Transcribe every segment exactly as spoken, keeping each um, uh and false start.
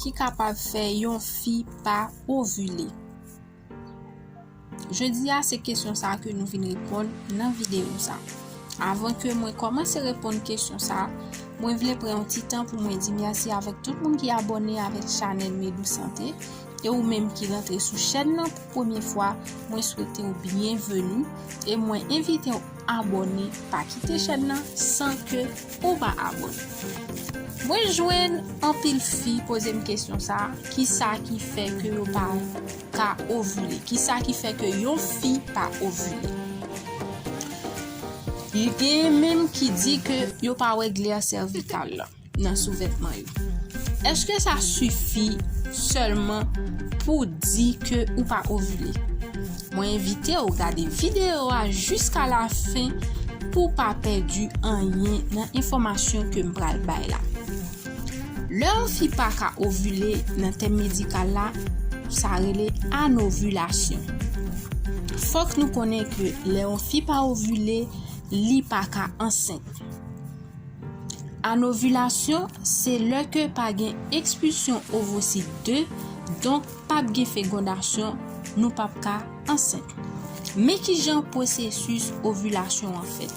ki kapab fè yon fi pa ovile? Jodi a, se kesyon sa a ke nou vin reponn nan videyo sa. Avan ke mwen kòmanse reponn kesyon sa, mwen vle pran yon ti tan pou mwen di mèsi avèk tout moun ki abòne avèk chanèl Medou Sante, e ou menm ki rantre sou chèn nan pou premye fwa, mwen swete w byenveni e mwen envite w abòne, pa kite chèn nan san ke ou pa abòne. Mwen jwenn anpil fi poze m kesyon sa, kisa ki fè ke yo pa ka ovile? Kisa ki fè ke yon fi pa ovile? Li gen menm ki di ke yo pa wè glè sèvikal la nan souvètman yo. Èske sa sifi sèlman pou di ke ou pa ovile? Mwen envite w gade videyo a jiska la fen pou w pa pèdi anyen nan enfòmasyon ke m pral bay la. Lè yon fi pa ka ovile nan tèm medikal la, sa rele anovilasyon. Fòk nou konnen ke lè yon fi pa ovile, li pa ka ansent. Anovilasyon se lè ke pa gen ekspilsyon ovosit de, donk p ap gen fegondasyon, nou p ap ka ansent. Men kijan pwosesis ovilasyon an fèt.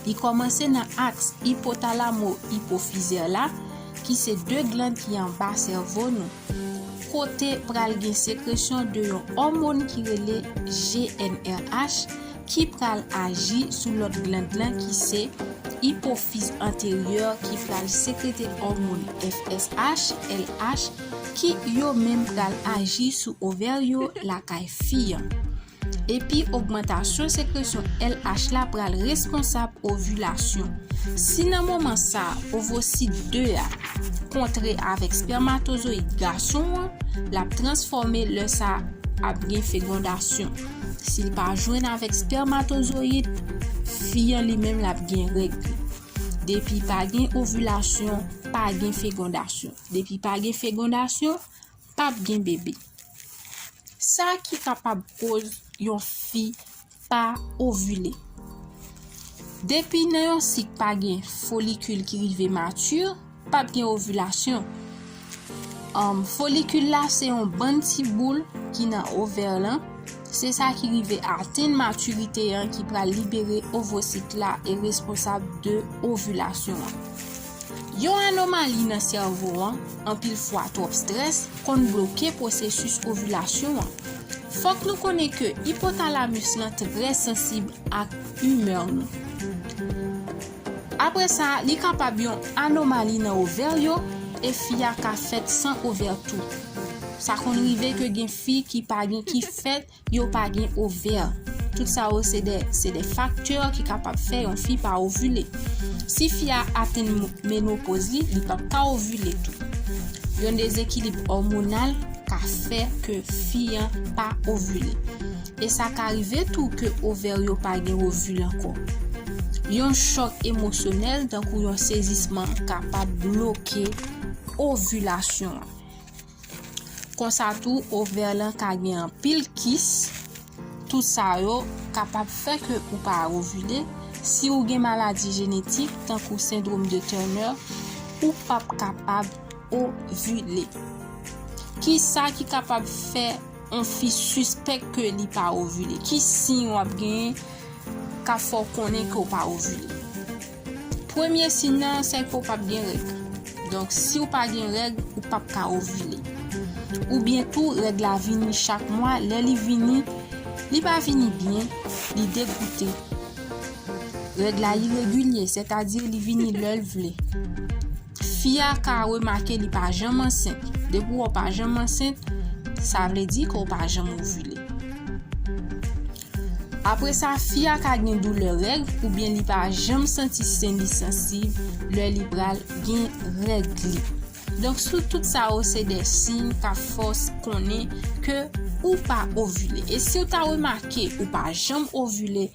Li kòmanse nan aks ipotalamo-ipofizè la, ki se de glann ki anba sèvo nou, kote pral gen sekresyon de yon òmòn ki rele G N R H, ki pral aji sou lòt glann lan ki se ipofiz anteryè ki pral sekrete òmòn F S H, L H, ki yo menm pral aji sou ovè yo lakay fi an. Epi ogmantasyon sekresyon L H la pral responsab ovilasyon. Si nan moman sa, ovosit de a kontre avèk spèmatozoyid gason an, l ap transfòme, lè sa ap gen fegondasyon. Si l pa jwenn avèk spèmatozoyid, fi an li menm l ap gen règ li. Depi pa gen ovilasyon, pa gen fegondasyon. Depi pa gen fegondasyon, p ap gen bebe. Sa ki kapab koz yon fi pa ovile. Depi nan yon sik pa gen folikil ki rive mati, p ap gen ovilasyon. Anm, folikil la se yon bann ti boul ki nan ovè lan. Se sa ki rive atenn matirite an ki pral libere ovosit la e responsab de ovilasyon an. Yon anomali nan sèvo an, anpil fwa twòp strès, konn bloke pwosesis ovilasyon an. Fòk nou konnen ke ipotalamus lan trè sansib ak imè nou. Apre sa, li kapab yon anomali nan ovè yo, e fi a ka fèt san ovè tou. Sa konn rive ke gen fi ki pa gen, ki fèt, yo pa gen ovè. Tout sa yo se de, se de faktè ki kapab fè yon fi pa ovile. Si fi a atenn mo-, menopoz li, li p ap ka ovile tou. Yon dezekilib òmonal ka fè ke fi an pa ovile. E sa ka rive tou ke ovè yo pa gen ovil ankò. Yon chòk emosyonèl, tankou yon sezisman, kapab bloke ovilasyon an. Konsa tou, ovè lan ka gen anpil kis. Tout sa yo kapab fè ke ou pa ovile. Si ou gen maladi jenetik, tankou sendwòm de Turner, ou p ap kapab ovile. Kisa ki kapab fè yon fi sispèk ke li pa ovile? Ki siy w ap genyen k ap fè w konnen ke w pa ovile? Premye siy nan, se ke w p ap gen règ. Donk, si w pa gen règ, ou p ap ka ovile. Oubyen tou, règ la vini chak mwa, lè li vini, li pa vini byen, li degoute. Règ la iregilye, sètadi li vini lè l vle. Fi a ka remake li pa janm ansent. Depi w wè w pa janm ansent, sa vle di ke w pa janm ovile. Apre sa, fi a ka gen doulè règ oubyen li pa janm santi sen li sansib lè li pral gen règ li. Donk, sou tout sa yo, se de siy k ap fè w konnen ke ou pa ovile. E si w ta remake ou pa janm ovile,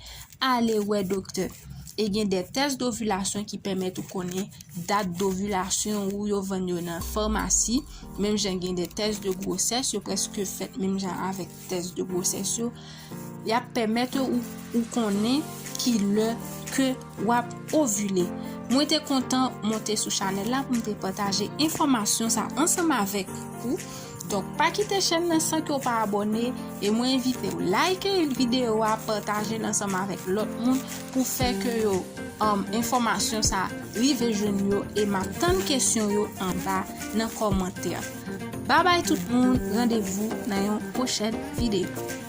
ale wè doktè. E gen de tès dovilasyon ki pèmèt ou konnen dat dovilasyon ou, yo vann yo nan famasi. Menm jan gen de tès de gwosès, yo prèske fèt menm jan avèk tès de gwosès yo. y ap pèmèt ou, ou konnen ki lè ke w ap ovile. Mwen te kontan monte sou chanèl la pou m te pataje enfòmasyon sa ansanm avèk ou. Donk, pa kite chèn nan san ke w pa abòne, e mwen envite w like videyo a, pataje l ansanm avèk lòt moun pou fè ke yo, um, enfòmasyon sa rive jwenn yo, e m ap tann kesyon yo anba nan kòmantè. Babay tout moun, randevou nan yon pwochèn videyo.